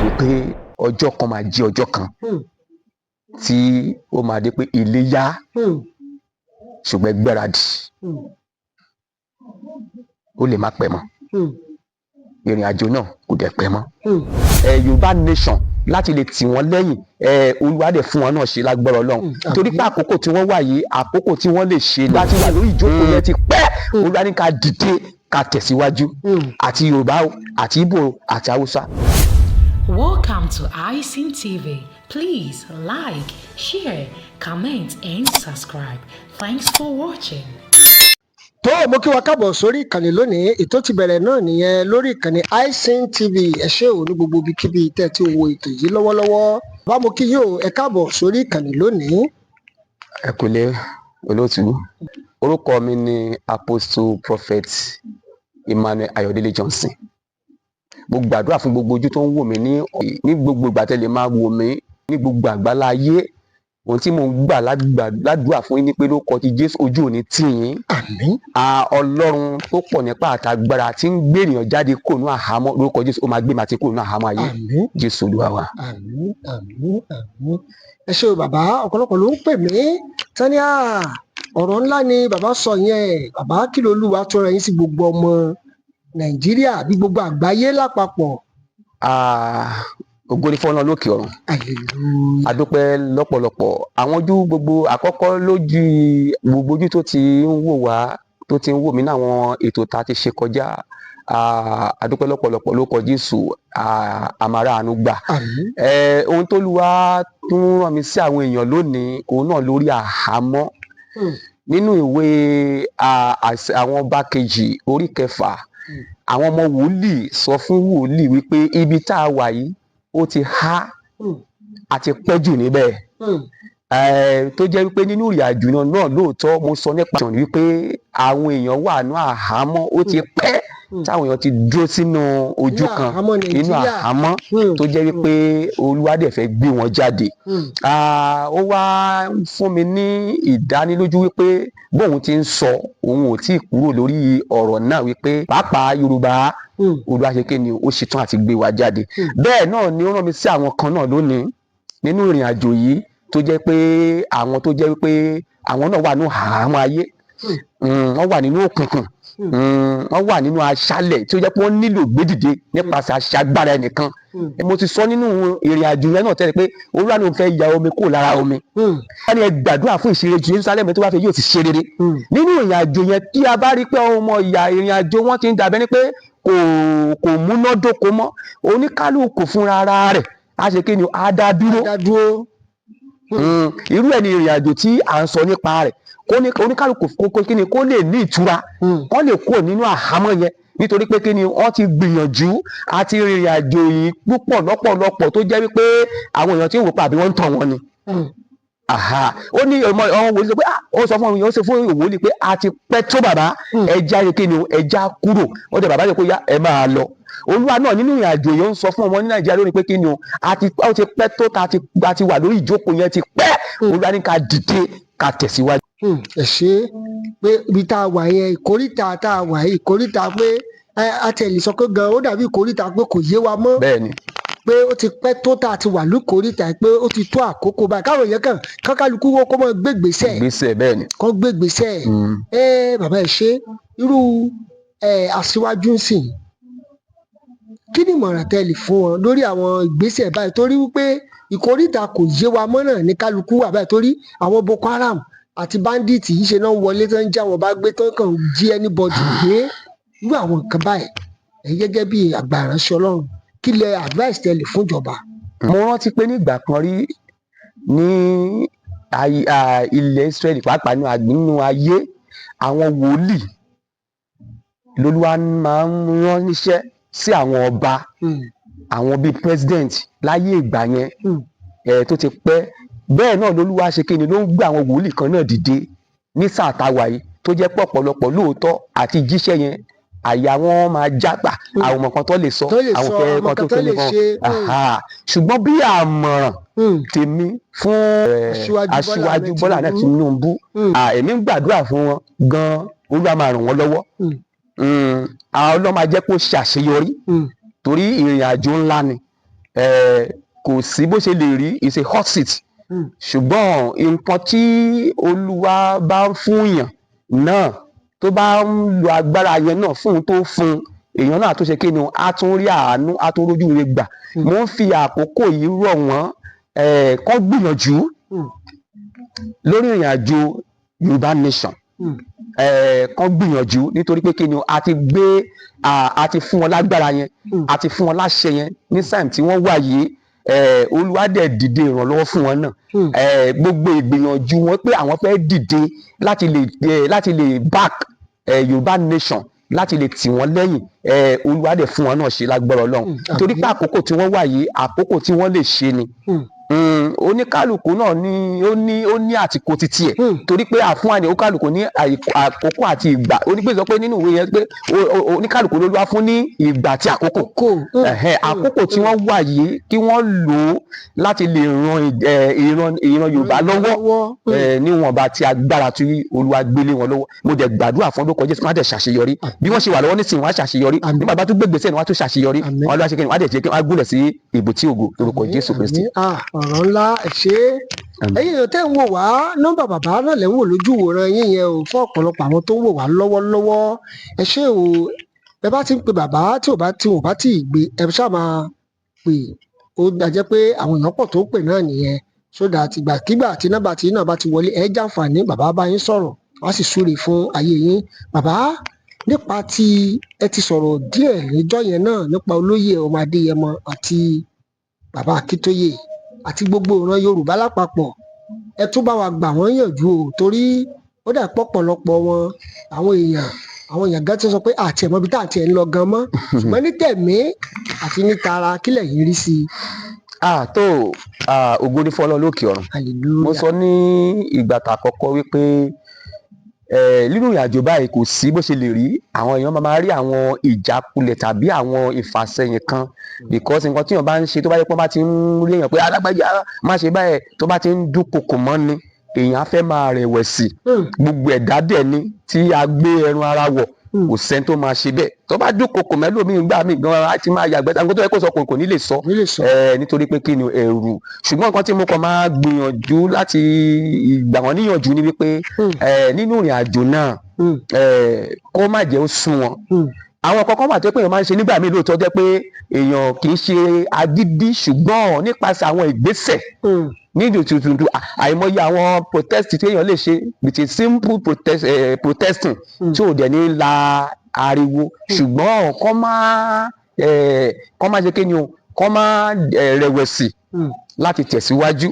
Wípé ọjọ́ kan máa jẹ́ ọjọ́ kan tí ó máa dé pé ilé yá, ṣùgbọ́n ẹ gbáradì, ó lè má pẹ́ mọ́. Ìrìn àjò náà kò dẹ̀ pẹ́ mọ́. Ẹ Yorùbá nation láti lè tì wọ́n lẹ́yìn, ẹ Olúwa dẹ̀ fún wọn náà ṣe lágbára Ọlọ́run, torí pé àkókò tí wọ́n wà yìí, àkókò tí wọ́n lè ṣe láti wà lórí ìjókòó yẹn ti pẹ́. Olúwa ní ká dìde, ká tẹ̀síwájú, àti Yorùbá o, àti Ìgbò o, àti Haúsá. Welcome to iSyn TV. Please like, share, comment, and subscribe. Thanks for watching. Tó mo kí wa káàbọ̀ sórí ìkànnì lónìí. Ètò ti bẹ̀rẹ̀ náà nìyẹn lórí ìkànnì iSyn TV. Ẹ ṣé ò ní gbogbo ibikíbi tẹ́ ẹ ti wo ètò yìí lọ́wọ́lọ́wọ́. Bá mo kí yín o, ẹ káàbọ̀ sórí ìkànnì lónìí. Ẹ kúlé olóòtú. Orúkọ mi ni Apostle Prophet Emmanuel Ayọ̀délé Johnson. Mo gbàdúrà fún gbogbo ojú tó ń wò mí ní gbogbo ìgbà tẹ́ lè máa wò mí ní gbogbo àgbálá ayé. Ohun tí mò ń gbà ládùúrà fún yín ni pé lórúkọ ti Jésù, ojú ò ní tì yín. Àmín. Ọlọ́run tó pọ̀ nípa àtàgbára tí ń gbé ènìyàn jáde kúrò ní àhámọ́, lórúkọ Jésù, ó máa gbé màá ti kúrò ní àhámọ́ ayé. Àmín. Jésù Olúwa wa. Àmín, àmín, àmín. Ẹ ṣé o, bàbá. Ọ̀pọ̀lọpọ̀ ló ń pè mí tani à, ọ̀rọ̀ ńlá ni bàbá sọ yẹn. Bàbá, kí lolúwa tó rán yín sí gbogbo ọmọ Nàìjíríà bí gbogbo àgbáyé lápapọ̀? Ògo ni fún Ọlọ́run lókè ọ̀run. Hallelujah. A dúpẹ́ lọ́pọ̀lọpọ̀. Àwọn ojú gbogbo àkọ́kọ́ lójú gbogbo ojú tó ti ń wò wá, tó ti ń wò mí ní àwọn ètò tá a ti ṣe kọjá, a dúpẹ́ lọ́pọ̀lọpọ̀. Lórúkọ Jésù, a máa rí àánú gbà. Àmín. Ohun tó Olúwa tún rán mi sí àwọn èèyàn lónìí, òun náà lórí àhámọ́. Nínú ìwé àwọn Ọba Kejì orí 6, àwọn ọmọ wòlíì sọ fún wòlíì wípé ibi tá a wà yìí, ó ti há, a ti pẹ́ jù níbẹ̀. Tó jẹ́ wípé nínú ìrìn àjò náà lóòótọ́, mo sọ nípa ìtàn wípé àwọn èèyàn wà ní àhámọ́, ó ti pẹ́ táwọn èèyàn ti dúró sínú ojú Nínú kan, àhámọ́ nínú Nàìjíríà. àhámọ́, tó jẹ́ wípé Olúwa dẹ̀ fẹ́ gbé wọn jáde. Ó wá ń fún mi ní ìdánilójú wípé bóun ti ń sọ, òun ò tí ì kúrò lórí ọ̀rọ̀ náà, wípé pàápàá Yorùbá, Olúwa ṣe kí ni, ó ṣetán àti gbé wa jáde. Bẹ́ẹ̀ náà ni ó rán mi sí àwọn kan náà lónìí nínú ìrìn àjò yìí, tó jẹ́ pé àwọn tó jẹ́ wípé àwọn náà wà ní àhámọ́ ayé, wọ́n wà nínú òkùnkùn, wọ́n wà nínú aṣálẹ̀, tí ó jẹ́ pé wọ́n nílò gbédìde nípasẹ̀ aṣágbára ẹnìkan. Mo ti sọ nínú ìrìn àjò yẹn náà tẹ́lẹ̀ pé Olúwa ni òun fẹ́ ya omi kúrò lára omi. Wọ́n ní ẹ gbàdúrà fún ìṣeré Jerusalem, tó bá fẹ́ yóò ti ṣe rere. Nínú ìrìn àjò yẹn, tí a bá rí pé ọmọ ìyá ìrìn àjò wọn ti ń dàbẹ́ ni pé kò múnádóko mọ́, oníkálukú fúnra ara rẹ̀ á ṣe kí ni, á dá dúró. Dá dúró. Irú ẹ̀ ni ìrìn àjò tí à ń sọ nípa rẹ̀, kó ní oníkálukú kó kí ni, kó lè ní ìtura, kó lè kúrò nínú àhámọ́ yẹn, nítorí pé kí ni, wọ́n ti gbìyànjú àti rìnrìn àjò yìí púpọ̀ lọ́pọ̀lọpọ̀, tó jẹ́ wípé àwọn èèyàn tí ń wò pa àbí wọ́n ń tàn wọ́n ni. Aha, ó ní ọmọ wòlíì sọ pé, ah, ó sọ fún ọmọ, ó sọ fún wòlíì pé a ti pẹ́ tó, bàbá, ẹja yìí kí ni o, ẹja kúrò. Ó dẹ̀ bàbá yẹ kó yá, ẹ máa lọ. Olúwa náà nínú ìrìn àjò yẹn ń sọ fún ọmọ ní Nàìjíríà lónìí pé kí ni o, a ti ó ti pẹ́ tó ta ti a ti wà lórí ìjókòó yẹn ti pẹ́. Olúwa ní ká dìde, ká tẹ̀síwájú. Ẹ ṣe é pé ibi tá a wà yẹn, ìkóríta tá a wà yìí, ìkóríta pé a tiẹ̀ lè sọ pé gan ó dàbí ìkóríta pé kò yé wa mọ́, Bẹ́ẹ̀ni. pé ó ti pẹ́ tó tá a ti wà lókòríta, pé ó ti tó àkókò báyìí káwọn èèyàn kàn kákálukú wo kó mọ gbégbèsè. Gbèsè, bẹ́ẹ̀ni. Kó gbégbèsè. Ẹ bàbá, ẹ ṣe. Irú aṣíwájú ń sìn, kí ni ìmọ̀ràn tẹ́ lè fún wọn lórí àwọn ìgbésẹ̀ báyìí? Torí wípé ìkóríta kò yé wa mọ́ náà ní kálukú wà báyìí, torí àwọn Boko Haram àti bandit yìí ṣe náà ń wọlé tó ń já wọn bá gbé, tó ń kàn jí anybody gbé. Irú àwọn nǹkan báyìí, ẹ̀yin gẹ́gẹ́ bí àgbà ìránṣẹ́ Ọlọ́run, kí lẹ advice tẹ́ lè fún ìjọba? Mo rántí pé nígbà kan rí ní ilẹ̀ Israẹli, pàápàá nínú ayé, àwọn wòlíì lolúwa máa ń rán níṣẹ́ sí àwọn ọba, àwọn bíi president láyé ìgbà yẹn, tó ti pẹ́. Bẹ́ẹ̀ náà lolúwa ṣe kí ni, ló ń gbé àwọn wòlíì kan náà dìde ní sáà tá a wà yìí, tó jẹ́ pé ọ̀pọ̀lọpọ̀ lóòótọ́ àti jíṣẹ́ yẹn, àyà wọn máa jágbà, àwọn ọmọ kan tó lè sọ, tó lè àwọn sọ, fẹ́ àwọn kan tó kan tó fẹ́ lè nìkan ṣe. Aha. Ṣùgbọ́n bí àmọ̀ràn tèmi fún Aṣíwájú Bọ́lá Aṣíwájú Ahmed Bọ́lá Ahmed Tinubu. Tinubu, èmi ń gbàdúrà fún wọn gan, Olúwa máa ràn wọ́n lọ́wọ́. Àwọn Ọlọ́run máa jẹ́ kó ṣàṣeyọrí, torí ìrìn àjò ńlá ni. Kò sí bó ṣe lè rí, it's a hot seat. Ṣùgbọ́n nǹkan tí Olúwa bá ń fún yàn náà, tó bá ń lo agbára yẹn náà fún un, tó fún un, èèyàn náà tó ṣe kí ni, á tún rí àánú, á tún rójú rẹ̀ gbà. Mo ń fi àkókò yìí rọ̀ wọ́n, kó gbìyànjú lórí ìrìn àjò Yorùbá Nation. Kán gbìyànjú, nítorí pé kí ni, a ti gbé a ti fún wọn lágbára yẹn, a ti fún wọn láṣẹ yẹn ní sáìm tí wọ́n wà yìí. Olúwa dẹ̀ dìde ìrànlọ́wọ́ fún wọn náà. Gbogbo ìgbìyànjú wọn pé àwọn fẹ́ dìde láti lè back Yorùbá Nation, láti lè tì wọ́n lẹ́yìn, Olúwa dẹ̀ fún wọn náà ṣe lágbára Ọlọ́run, torí pé àkókò tí wọ́n wà yìí, àkókò tí wọ́n lè ṣe ni. Oníkálukú náà ní ó ní àtìkò títí ẹ̀, torí pé àfún àní oníkálukú ní àkókò àti ìgbà. Onígbè sọ pé nínú ìwé yẹn pé oníkálukú ló wá fún ní ìgbà àti àkókò. Kò. Àkókò tí wọ́n wà yìí, kí wọ́n lò ó láti lè ran ìran Yorùbá lọ́wọ́, níwọ̀nba tí agbára tí Olúwa gbélé wọn lọ́wọ́. Mo dẹ̀ gbàdúrà fún lórúkọ Jésù, wọ́n á dẹ̀ ṣàṣeyọrí. Bí wọ́n ṣe wà lọ́wọ́ nísìnyí, wọ́n á ṣàṣeyọrí. Nígbà bá tún gbégbèsè ni wọ́n á tún ṣàṣeyọrí. Wọ́n á lọ́wọ́ ṣe kí ni, wọ́n á dẹ̀ jẹ́ kí wọ́n á gúnlẹ̀ sí èbúté ògo lórúkọ Jésù Kristi. Ọ̀rọ̀ ńlá, ẹ ṣé. Ẹ̀yin èèyàn tẹ́ ń wò wá, nọ́mbà bàbá náà lẹ́ ń wò lójú ìwòran yín yẹn o. Fún ọ̀pọ̀lọpọ̀ àwọn tó ń wò wá lọ́wọ́lọ́wọ́, ẹ ṣé o. Ẹ bá ti ń pe bàbá, tí ò bá tí ì gbé, ẹ ṣáà máa pè. Ó dájẹ́ pé àwọn èèyàn pọ̀ tó ń pè náà nìyẹn, so that ìgbàkigbà tí nọ́mbà tí náà bá ti wọlé, ẹ jàǹfààní bàbá bá yín sọ̀rọ̀, wọ́n á sì súre fún ayé yín. Bàbá, nípa tí ẹ ti sọ̀rọ̀ díẹ̀ níjọ́ yẹn náà nípa olóyè ọmọ Adéyẹmọ àti bàbá Akíntóyè àti gbogbo ìran Yorùbá lápapọ̀, ẹ tún bá wa gbà wọ́n yànjú o, torí ó dà pọ̀pọ̀lọpọ̀ wọn, àwọn èèyàn gan ti sọ pé àti ẹ̀mọ́bi tá àti ẹ̀ ń lọ gan mọ́. Ṣùgbọ́n ní tẹ̀mí àti ní tara, kílẹ̀ yìí rí sí i? Ah, tó ah, ògo ní fún Ọlọ́run lókè ọ̀run. Hallelujah. Mo sọ ní ìgbà tàkọ́kọ́ wípé nínú ìrìn àjò báyìí, kò sí bó ṣe lè rí, àwọn èèyàn máa rí àwọn ìjákulẹ̀ tàbí àwọn ìfàsẹ́yìn kan, because nǹkan tí èèyàn bá ń ṣe, tó bá yẹ pé wọ́n bá ti ń rí èèyàn pé alágbájá má ṣe báyìí, tó bá ti ń dúnkokò mọ́ ni, èèyàn á fẹ́ máa rẹ̀wẹ̀sì. Gbogbo ẹ̀dá dẹ̀ ni tí a gbé ẹran ara wọ̀, kò sẹ́ni tó máa ṣe bẹ́ẹ̀. Tó bá dúnkokò mẹ́lòmíì gbà mí gan, á ti máa yàgbẹ́, nǹkan tó yẹ kó sọ kò ní lè sọ. Ní lè sọ. Nítorí pé kí ni, ẹ̀rù. Ṣùgbọ́n nǹkan tí mo kàn máa gbìyànjú láti gbà wọ́n níyànjú ni wípé nínú ìrìn àjò náà, kó má jẹ́ ó sú wọn. Àwọn kankan wà tó jẹ́ pé èèyàn máa ń ṣe nígbà míì, lóòótọ́ jẹ́ pé èèyàn kì í ṣe agídí, ṣùgbọ́n nípasẹ̀ àwọn ìgbésẹ̀ ní tuntun, àìmọye àwọn protest tí èèyàn lè ṣe with a simple protest, protesting tí ò dẹ̀ ní la ariwo, ṣùgbọ́n kọ́ má ṣe kí ni o, kọ́ má rẹ̀wẹ̀sì láti tẹ̀síwájú.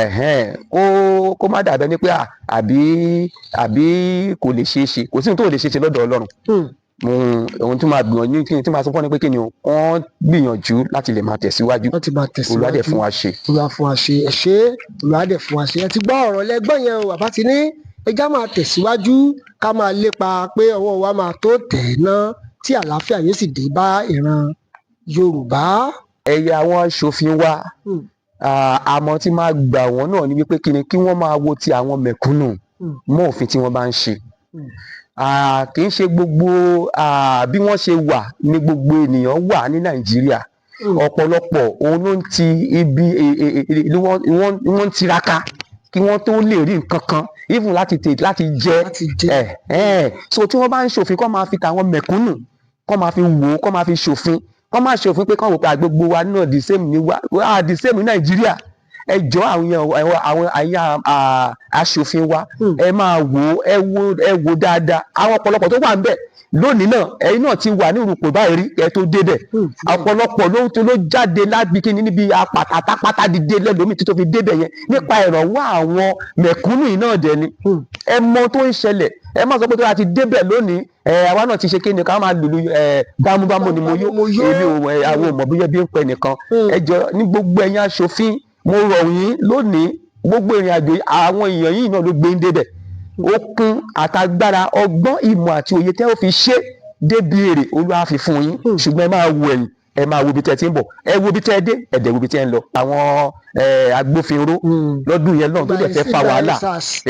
Ẹ̀hẹ́n, kó má dàbẹ́ ní pé àbí kò lè ṣeé ṣe. Kò sí ohun tó lè ṣeé ṣe lọ́dọ̀ Ọlọ́run. Ohun tí máa gbìyànjú, kí ni tí máa sọ fún ọ ni pé kí ni o, wọ́n gbìyànjú láti lè máa tẹ̀síwájú. Wọ́n ti máa tẹ̀síwájú. Olúwa dẹ̀ fún wa ṣe. Olúwa fún wa ṣe. Ẹ ṣé, Olúwa dẹ̀ fún wa ṣe. Ẹ ti gbọ́ ọ̀rọ̀ lẹ́gbọ́n yẹn o. Bàbá ti ní ẹjá máa tẹ̀síwájú, ká máa lépa pé ọwọ́ wa máa tó tẹ̀ ná, tí àlàáfíà yóò sì dé bá ìran Yorùbá. Ẹ̀yà àwọn aṣòfin wa, àmọ́ tí máa gbà wọ́n náà ni wípé kí ni, kí wọ́n máa wo ti àwọn mẹ̀kúnnù mọ́ òfin tí wọ́n bá ń ṣe. Kì í ṣe gbogbo bí wọ́n ṣe wà ní gbogbo ènìyàn wà ní Nàìjíríà. Ọ̀pọ̀lọpọ̀ òun ló ń ti ibi ni wọ́n ń tiraka kí wọ́n tó lè rí nǹkan kan, even láti tè láti jẹ. Láti jẹ. Ẹ ẹ so tí wọ́n bá ń ṣòfin, kọ́ máa fi tàwọn mẹ̀kúnnù, kọ́ máa fi wò ó, kọ́ máa fi ṣòfin, kọ́ máa ṣòfin pé kọ́ wò pé gbogbo wa náà the same ni wa, the same ní Nàìjíríà. Ẹ jọ̀ọ́, àwọn èèyàn, àwọn àyà aṣòfin wa, ẹ máa wò ó, ẹ wò dáadáa. Àwọn ọ̀pọ̀lọpọ̀ tó wà ń bẹ̀ lónìí náà, ẹ̀yin náà ti wà ní ìrùpò báyìí rí ẹ tó débẹ̀. Ọ̀pọ̀lọpọ̀ ló jáde láti kíni níbi apàtàpátá dìde lẹ́lòmíì tó fi débẹ̀ yẹn nípa ìrànwọ́ àwọn mẹ̀kúnnù yìí náà dẹ̀ ni. Ẹ mọ tó ń ṣẹlẹ̀. Ẹ má sọ pé tó a ti débẹ̀ lónìí, ẹ àwa náà ti ṣe kíni, ká máa lùlù ẹ bámúbámú ni mo yó. Mo yó. Èmi ò ẹ àwọn ò mọ̀ bóyá bí ń pẹ nìkan. Ẹ jọ, ní gbogbo ẹ̀yin aṣòfin, mo rọ̀ yín lónìí. Gbogbo ìrìn àjò yìí, àwọn èèyàn yìí náà ló gbé ń débẹ̀. Okun àtagbára, ọgbọ́n, ìmọ̀ àti òye tẹ́ ó fi ṣe débi èrè, Olúwa fi fún yín. Ṣùgbọ́n ẹ máa wo ẹ̀yìn, ẹ máa wo ibi tẹ́ ẹ ti ń bọ̀, ẹ wo ibi tẹ́ ẹ dé, ẹ dẹ̀ wo ibi tẹ́ ẹ ń lọ. Àwọn agbófinró lọ́dún yẹn náà tó dẹ̀ fẹ́ fa wàhálà. SARS.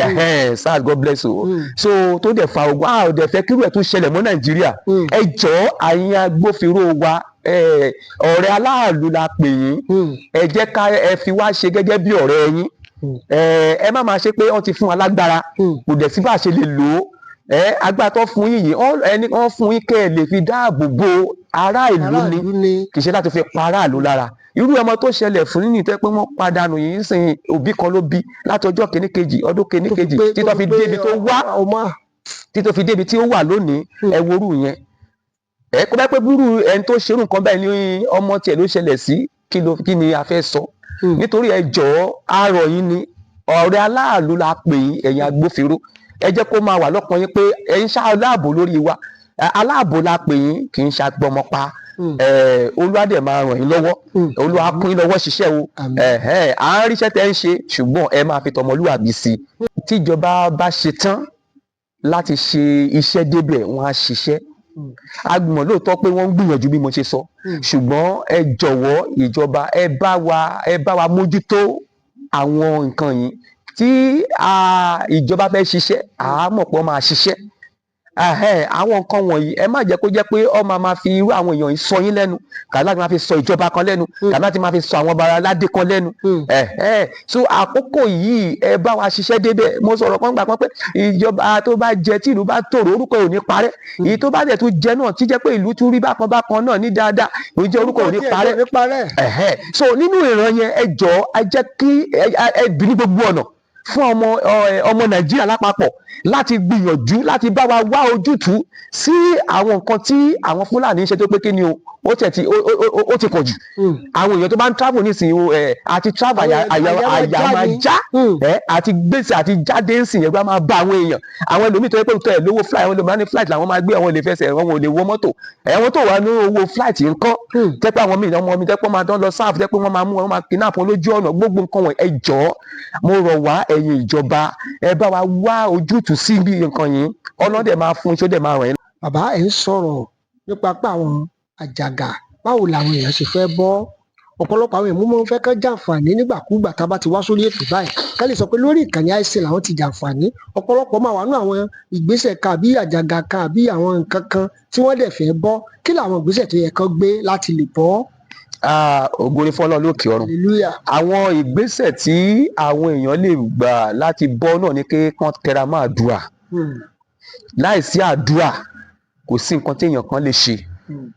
SARS, God bless you. So tó dẹ̀ fa ogun, a ò dẹ̀ fẹ́ kírú ẹ̀ tún ṣẹlẹ̀ mọ́ Nàìjíríà. Ẹ jọ̀ọ́, àyìn agbófinró wa, Ọ̀rẹ́ aláàlú la pè yín. Ẹ jẹ́ ká ẹ fi wá ṣe gẹ́gẹ́ bí ọ̀rẹ́ yín. Ẹ má máa ṣe pé wọ́n ti fún wa lágbára, kò dẹ̀ sí bá a ṣe lè lò ó. Agbára tó fún yín yìí, ẹni wọ́n fún yín kẹ́ ẹ lè fi dáàbò bo ará ìlú ni, Aráàlú ni. kì í ṣe láti fi pa aráàlú lára. Irú ọmọ tó ṣẹlẹ̀ fún nínú ìtẹ́ pé wọ́n padànù yìí ń sìn, òbí kan ló bí láti ọjọ́ kìíní kejì, ọdún kìíní Tó fi kejì, pé tí tó fi débi tó wá, ọmọ tí tó fi débi tí ó wà lónìí. Ẹ worú yẹn, ẹ kó bá pẹ́ búrú ẹni tó ṣerú nǹkan báyìí ní ọmọ tiẹ̀ ló ṣẹlẹ̀ sí, kí ni a fẹ́ sọ? Nítorí ẹ jọ̀ọ́, àárọ̀ yín ni, ọ̀rẹ́ aláàlú la pè yín. Ẹ̀yin agbófinró, ẹ jẹ́ kó máa wà lọ́kàn yín pé ẹ ń ṣá aláàbò lórí wa. Aláàbò la pè yín, kì í ṣàgbọmọpa. Olúwa dẹ̀ máa ràn yín lọ́wọ́. Olúwa kún yín lọ́wọ́ ṣiṣẹ́ o. Àmín. À ń ríṣẹ́ tẹ́ ń ṣe, ṣùgbọ́n ẹ máa fi tọmọlúwàbí sí i. Tíjọba bá ṣe tán láti ṣe iṣẹ́ débẹ̀, wọ́n á ṣiṣẹ́. A mọ̀ lóòótọ́ pé wọ́n ń gbìyànjú bí mo ṣe sọ, ṣùgbọ́n ẹ jọ̀wọ́, ìjọba, ẹ bá wa mójútó àwọn nǹkan yìí. Tí ìjọba fẹ́ ṣiṣẹ́, à á mọ̀ pé wọ́n máa ṣiṣẹ́. Àwọn nǹkan wọ̀nyí, ẹ má jẹ́ kó jẹ́ pé ọ máa fi irú àwọn èèyàn yìí sọ yín lẹ́nu, kàdá láti máa fi sọ ìjọba kan lẹ́nu, kàdá láti máa fi sọ àwọn ọba aládé kan lẹ́nu. So àkókò yìí, ẹ bá wa ṣiṣẹ́ débẹ̀. Mo sọ̀rọ̀ kan gbà kan pé ìjọba tó bá jẹ tí ìlú bá tòrò, orúkọ ẹ̀ ò ní parẹ́. Èyí tó bá dẹ̀ tún jẹ náà, tí jẹ́ pé ìlú tún rí bákan bákan náà ní dáadáa, ìjẹ́ orúkọ ò ní tiẹ̀ parẹ́. Ní parẹ́. So nínú ìran yẹn, ẹ jọ̀ọ́, ẹ jẹ́ kí ẹ bí ní gbogbo ọ̀nà fún ọmọ Nàìjíríà lápapọ̀ láti gbìyànjú láti bá wa wá ojútùú sí àwọn nǹkan tí àwọn Fúlàní ń ṣe, tó pé kí ni o, ó tẹ̀ tí ó ti pọ̀ jù. Àwọn èèyàn tó bá ń travel nísìnyí o, àti travel, àyà àyà àyà máa àyà já máa ni. já. Àti gbèsè àti jáde ń sìn yẹn bá máa bá àwọn èèyàn, àwọn ẹlòmíì tó yẹ pé tó ẹ lówó flight, àwọn ẹlòmíì ní flight làwọn máa gbé, àwọn ò lè fẹsẹ̀, àwọn ò lè wọ mọ́tò. Àwọn tó wà ní owó flight ńkọ́? Tẹ́ pé àwọn míì, ọmọ mi tẹ́ pé wọ́n máa dán lọ sáàfù, tẹ́ pé wọ́n máa mú wọn, máa kidnap wọn lójú ọ̀nà, gbogbo nǹkan wọ̀nyí, ẹ jọ̀ọ́, mo rọ̀ wá, ẹ̀yin ìjọba, ẹ bá wa wá ojútùú sí bí nǹkan yìí. Ọlọ́dẹ̀ máa fún iṣẹ́, dẹ̀ máa ràn yín. Bàbá, ẹ̀ ń sọ̀rọ̀ nípa pé àwọn àjàgà, báwo làwọn èèyàn ṣe fẹ́ bọ́? Ọ̀pọ̀lọpọ̀ àwọn èèyàn mọ́ ń fẹ́ kán jàǹfààní nígbàkúùgbà tá a bá ti wá sórí ètò báyìí, ká lè sọ pé lórí ìkànnì àìsàn làwọn ti jàǹfààní. Ọ̀pọ̀lọpọ̀ máa wà nínú àwọn ìgbésẹ̀ kan àbí àjàgà kan àbí àwọn nǹkan kan tí wọ́n dẹ̀ fẹ́ bọ́. Kí làwọn ìgbésẹ̀ tó yẹ kán gbé láti lè bọ́? Ah, ògo ni fún Ọlọ́run lókè ọ̀run. Hallelujah. Àwọn ìgbésẹ̀ tí àwọn èèyàn lè gbà láti bọ́ náà ni pé kán tẹra mọ́ àdúrà. Láìsí àdúrà, kò sí nǹkan tí èèyàn kan lè ṣe.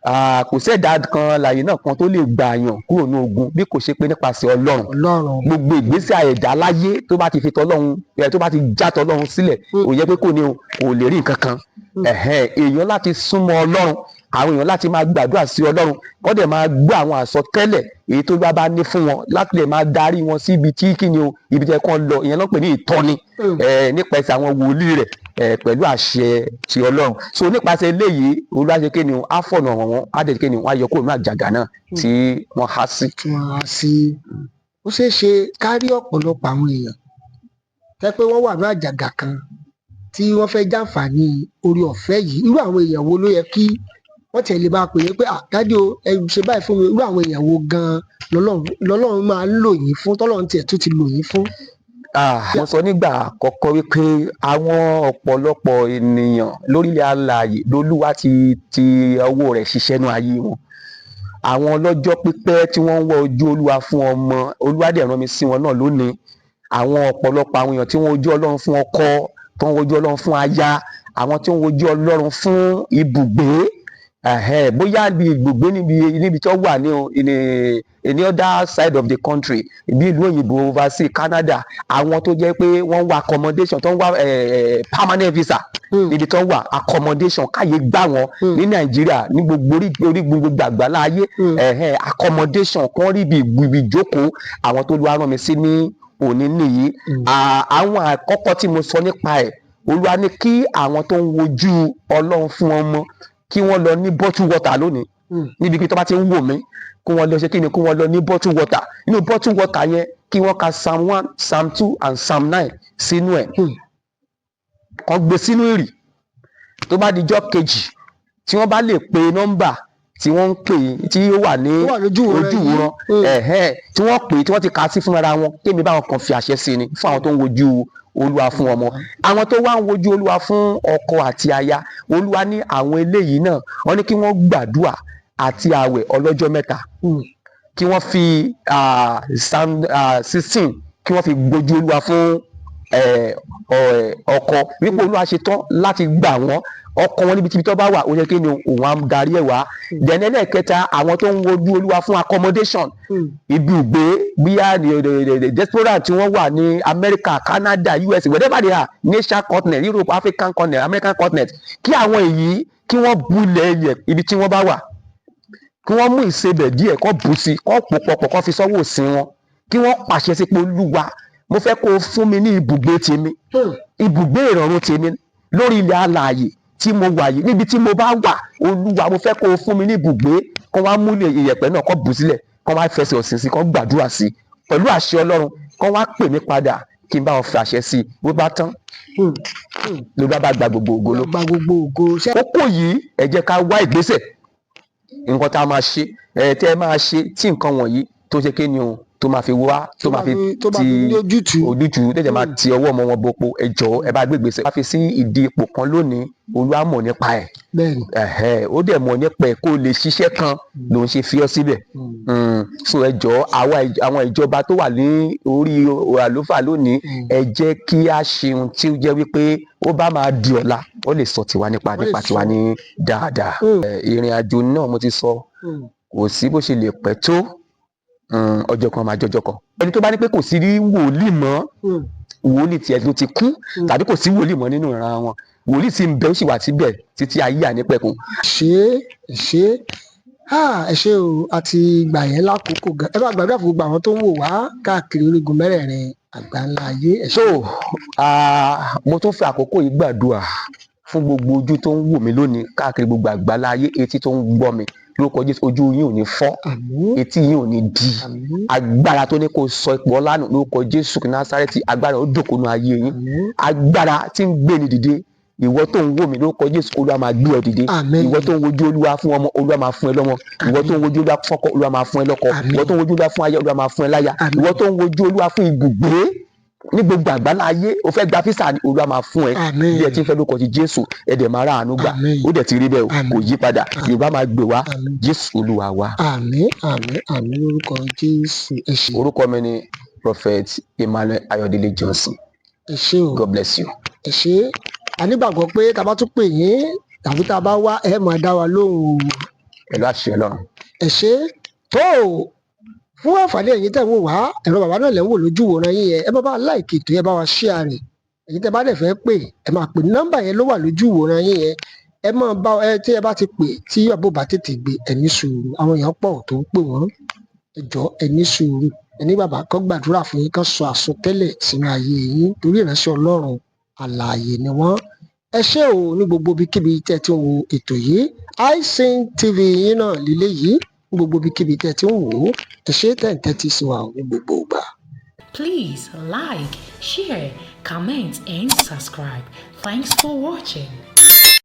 Ah, kò sẹ́dá kan láyé náà kan tó lè gbà yàn kúrò ní ogun bí kò ṣe pé nípasẹ̀ Ọlọ́run. Ọlọ́run. Gbogbo ìgbésẹ̀ ẹ̀dá láyé tó bá ti fi tọlọ́run ẹ, tó bá ti já tọlọ́run sílẹ̀, ò yẹ pé kò ní o, kò lè rí nǹkan kan. Èèyàn láti súnmọ́ Ọlọ́run, àwọn èèyàn láti máa gbàdúrà sí Ọlọ́run, wọ́n dẹ̀ máa gbọ́ àwọn àsọtẹ́lẹ̀ èyí tó bá ní fún wọn láti lè máa darí wọn sí ibi tí kí ni o, ibi tí ẹ kàn lọ. Ìyẹn ló ń pè ní ìtọ́ni nípasẹ̀ àwọn wòlíì rẹ̀, pẹ̀lú àṣẹ ti Ọlọ́run. So nípasẹ̀ eléyìí, Olúwa ṣe kí ni o, á fọ̀nà hàn wọ́n, á dẹ̀ kí ni o, á yọ kúrò ní àjàgà náà tí wọ́n há sí. Tí wọ́n á sí, ó ṣeé ṣe kárí ọ̀pọ̀lọpọ̀ àwọn èèyàn tẹ́ pé wọ́n wà ní àjàgà kan tí wọ́n fẹ́ jàǹfààní orí ọ̀fẹ́ yìí. Irú àwọn èèyàn wo ló yẹ kí wọ́n tiẹ̀ lè máa pè é pé, "Ah, daddy o, ẹ ṣe báyìí fún mi"? Irú àwọn èèyàn wo gan-an lọ́lọ́run máa ń lò yín fún, tọ́lọ́run tiẹ̀ tún ti lò yín fún? Ah, mo sọ nígbà àkọ́kọ́ wípé àwọn ọ̀pọ̀lọpọ̀ ènìyàn lórílẹ̀ alààyè lolúwa ti ọwọ́ rẹ̀ ṣiṣẹ́ ní ayé wọn. Àwọn ọlọ́jọ́ pípẹ́ tí wọ́n ń wọ ojú Olúwa fún ọmọ, Olúwa dẹ̀ rán mi sí wọn náà lónìí. Àwọn ọ̀pọ̀lọpọ̀ àwọn èèyàn tí wọ́n wojú Ọlọ́run fún ọkọ, tó ń wojú Ọlọ́run fún aya, àwọn tí wọ́n wojú Ọlọ́run fún ibùgbé, bóyá ibi ibùgbé níbi tí wọ́n wà ní o, in the other side of the country, bí ìlú òyìnbó, overseas, Canada, àwọn tó jẹ́ pé wọ́n ń wá accommodation, tó ń wá permanent visa níbi tó ń wà, accommodation káyé gbà wọ́n ní Nàìjíríà, ní gbogbo orí gbogbo àgbáńlá ayé, accommodation kan rí ibi ìjókòó, àwọn tó Olúwa rán mi sí ní òní nìyí. Àwọn àkọ́kọ́ tí mo sọ nípa ẹ̀, Olúwa ní kí àwọn tó ń wojú Ọlọ́run fún ọmọ, kí wọ́n lọ ní bottle water lónìí. Níbi kí tó bá ti ń wò mí, kí wọ́n lọ ṣe kí ni, kí wọ́n lọ ní bottle water. Nínú bottle water yẹn, kí wọ́n ka Psalm 1, Psalm 2 and Psalm 9 sínú ẹ̀. Kàn gbé sínú ìrì. Tó bá di ijọ́ kejì, tí wọ́n bá lè pe nọ́mbà tí wọ́n ń pè, tí ó wà ní Tó wà lójú ìwòran ojú yìí. ìwòran, tí wọ́n pè, tí wọ́n ti kà á sí fúnra wọn, kémi báwọn kan fi àṣẹ sí ni fún àwọn tó ń wojú Olúwa fún ọmọ. Àwọn tó wá ń wojú Olúwa fún ọkọ àti aya, Olúwa ní àwọn eléyìí náà, wọ́n ní kí wọ́n gbàdúà. àti ààwẹ̀ ọlọ́jọ́ 3, kí wọ́n fi Psalm 16, kí wọ́n fi gbójú Olúwa fún ọkọ, wípé Olúwa ṣe tán láti gbà wọ́n, ọkọ wọn níbi tó bá wà, ó yẹ kí ni òun á darí ẹ̀ wá. Then ẹlẹ́ẹ̀kẹta, àwọn tó ń wojú Olúwa fún accommodation, ibùgbé, bíyà ní diaspora tí wọ́n wà ní America, Canada, US, wherever they are, nation, continent, Europe, African continent, American continent, kí àwọn èyí kí wọ́n bulẹ̀ ilẹ̀ ibi tí wọ́n bá wà, kí wọ́n mú ìsebẹ̀ díẹ̀, kó bù sí, kó pò pọ̀pọ̀, kó fi sọ́wọ́ òsì wọn, kí wọ́n pàṣẹ sí pé, "Olúwa, mo fẹ́ kó o fún mi ní ibùgbé tèmi, ibùgbé ìrọ̀rùn tèmi lórí ilẹ̀ alààyè tí mo wà yìí. Níbi tí mo bá wà, Olúwa, mo fẹ́ kó o fún mi ní ibùgbé." Kó wá mú ìyẹ̀pẹ̀ náà, kó bù sílẹ̀, kó wá fẹsẹ̀ ọ̀sìn sí, kó gbàdúrà sí pẹ̀lú àṣẹ Ọlọ́run, kó wá pè mí padà kí n bá wọn fi àṣẹ sí i. Bó bá tán, ló bá gba gbogbo ògo ló Gba gbogbo ògo. Kókó yìí, ẹ jẹ́ ká wá ìgbésẹ̀, nǹkan tá a máa ṣe, ẹ tẹ́ ẹ máa ṣe tí nǹkan wọ̀nyí tó ṣe kí ni o, tó máa fi wá, tó máa fi tó máa ti fi ní ojútùú. Ojútùú tẹ̀jẹ̀ máa ti ọwọ́ ọmọ wọn bọpo. Ẹ jọ̀ọ́, ẹ bá gbé ìgbésẹ̀. Wá fi sí ìdí ipò kan lónìí, Olúwa mọ̀ nípa ẹ̀. Ẹ̀hẹ́, ó dẹ̀ mọ̀ nípa ẹ̀ kó lè ṣiṣẹ́ kan ló ń ṣe fi ọ́ síbẹ̀. So ẹ jọ̀ọ́, àwọn ìjọba tó wà ní orí àlùfáà lónìí, ẹ jẹ́ kí a ṣe ohun tí ó jẹ́ wípé ó bá máa di ọ̀la, ó lè sọ tiwa nípa Ó lè nípa tiwa sọ. ní dáadáa. Ìrìn àjò náà, mo ti sọ, kò sí bó ṣe lè pẹ́ tó, ọjọ́ kan máa jọjọ́ kan. Ẹni tó bá ní pé kò sí rí wòlíì mọ́, wòlíì tiẹ̀ ló ti kú, tàbí kò sí wòlíì mọ́ nínú ìran wọn, wòlíì sì ń bẹ, ó sì wà síbẹ̀ títí ayé ànípẹ̀kun. Ṣé ẹ ṣé, ẹ ṣé o, àti gbà yẹn lákòókò gan. Ẹ bá gbàdúrà fún gbogbo àwọn tó ń wò wá káàkiri orígun mẹ́rẹ̀ẹ̀rin àgbáńlá ayé. Ẹ ṣé. So mo tún fi àkókò yìí gbàdúrà fún gbogbo ojú tó ń wò mí lónìí káàkiri gbogbo àgbáńlá ayé, etí tó ń gbọ́ mi. Lórúkọ Jésù, ojú yín ò ní fọ́, Àmín. etí yín ò ní di. Àmín. Agbára tó ní kó sọ ipò ọlá nù, lórúkọ Jésù Násárẹ́tì, agbára ó dòkónú ayé yín. Àmín. Agbára tí ń gbé ni dìde, ìwọ tó ń wò mí, lórúkọ Jésù, Olúwa máa gbé ọ dìde. Àmín. Ìwọ tó ń wojú Olúwa fún ọmọ, Olúwa máa fún ẹ lọ́mọ. Ìwọ tó ń wojú Olúwa fún ọkọ, Olúwa máa fún ẹ lọ́kọ. Àmín. Ìwọ tó ń wojú Olúwa fún aya, Olúwa máa fún ẹ láya. Àmín. Ìwọ tó ń wojú Olúwa fún ibùgbé ní gbogbo àgbáńlá ayé, o fẹ́ gba visa ni, Olúwa máa fún ẹ. Àmín. Bí ẹ ti ń fẹ́ lórúkọ ti Jésù, ẹ dẹ̀ máa ráàánú gbà. Àmín. Ó dẹ̀ ti rí bẹ́ẹ̀ o. Àmín. Kò yí padà. Yorùbá máa gbè wá. Àmín. Jésù Olúwa wa. Àmín, àmín, àmín lórúkọ Jésù. Ẹ ṣé. Orúkọ mi ni Prophet Emmanuel Ayọ̀délé Johnson. Ẹ ṣé o. God bless you. Ẹ ṣé. A nígbàgbọ́ pé tá a bá tún pè yín tàbí tá a bá wá, ẹ máa dá wa lóhùn o. Pẹ̀lú àṣẹ Ọlọ́run. Ẹ ṣé. Tó o fún àǹfààní ẹ̀yin tẹ̀ ń wò wá, ẹ̀rọ bàbá náà lẹ̀ ń wò lójú wòran yín yẹn. Ẹ bá bá like ètò yẹn, bá wa share rẹ̀. Ẹ̀yin tẹ́ bá dẹ̀ fẹ́ pè, ẹ máa pè nọ́mbà yẹn ló wà lójú wòran yín yẹn. Ẹ máa bá ẹ tí ẹ bá ti pè, tí àbò bá tètè gbé, ẹ ní sùúrù. Àwọn èèyàn pọ̀ tó ń pè wọ́n. Ẹ jọ̀ọ́, ẹ ní sùúrù. Ẹ ní bàbá kó gbàdúrà fún yín, kó sọ àsọtẹ́lẹ̀ sínú ayé yín, torí ìránṣẹ́ Ọlọ́run alààyè ni wọ́n. Ẹ ṣé o ní gbogbo ibikíbi tẹ́ ẹ ti ń wo ètò yìí. iSing TV yín náà lílé yìí, ní gbogbo ibikíbi tẹ́ ẹ ti ń wò ó. Ẹ ṣé tẹ́ ń tẹ́tí sí wa o ní gbogbo ìgbà. Please like, share, comment, and subscribe. Thanks for watching.